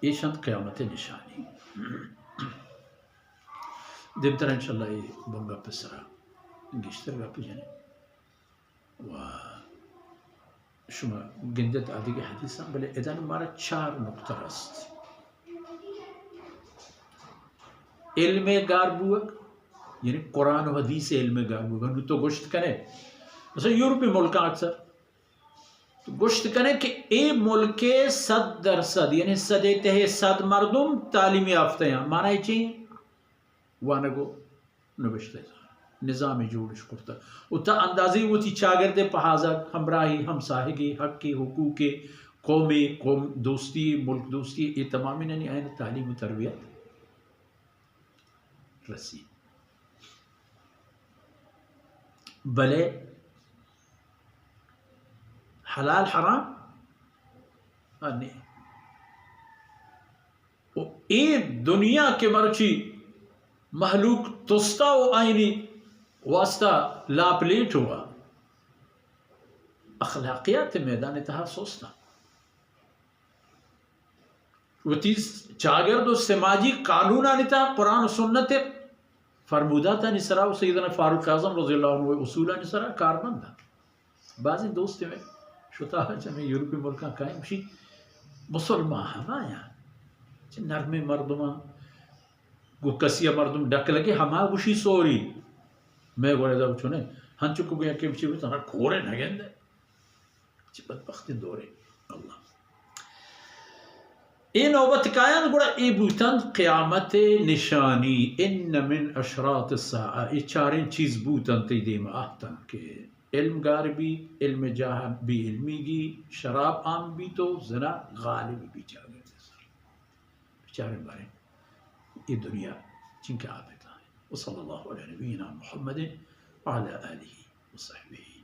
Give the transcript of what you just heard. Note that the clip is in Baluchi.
ایش انت قیامت نشانی۔ دیمتر انشاءاللہ اے بنگپ سرا گیشتر گپ جنیں و شما گندت آدگہ حدیثاں، بلے ادان مارا چار نقطہ است۔ علم گار بوگ، یعنی قرآن و حدیث علم گار بوگ۔ نو تو گوشت کنے، مثلا یورپی ملکاں اکثر تو گوشت کنے کہ اے ملک صد درصد، یعنی صد تہ صد مردم تعلیم یافتہ ہیں۔ معنی چی؟ وانگو نبشتہ نظام جوڑش کرتا و تا اندازے وتی چاگرد پہازگ، ہمراہی، ہمساہگی، حقی، حقوق، قومی، قوم دوستی، ملک دوستی، اے تمامی ننی آئین تعلیم و تربیت رسی۔ بلے حلال حرام آ نی۔ و اے دنیا کہ مرچی مہلوک تستا و آئینی واسطہ لاپ لیٹ ہوا، اخلاقیات میدان تہا سستا۔ وتی چاگرد و سماجی قانونانی تہا قرآن و سنت فرموداتانی سرا و سیدنا فاروق اعظم رضی اللہ عنہ اصولانی سرا کارمند۔ بعضی دوست میں شتا چمی یورپی ملکاں کائیں گوشی مسلمان ہمایاں، چہ نرمیں مردماں، گو کسی مردم ڈک لگے ہما گوشی سوری۔ میں گوڑے دا چنے، ہنچو کو گیا کہ بچے بتنا کورے نہ گندے۔ چہ بدبختی دورے۔ اللہ۔ اے نوبت کایان گڑا اے بوتن قیامت نشانی، ان من اشراط الساعہ، اے چاریں چیز بوتن تی دیم آتن کہ علم گار بی، علم جاہ بی علمی گی، شراب عام بی تو زنا غالب بی چاگرد سر۔ بچاریں باریں اے دنیا چنکہ آپتا۔ وصلی اللہ علی نبینا محمد وعلی آلہ وصحبہ۔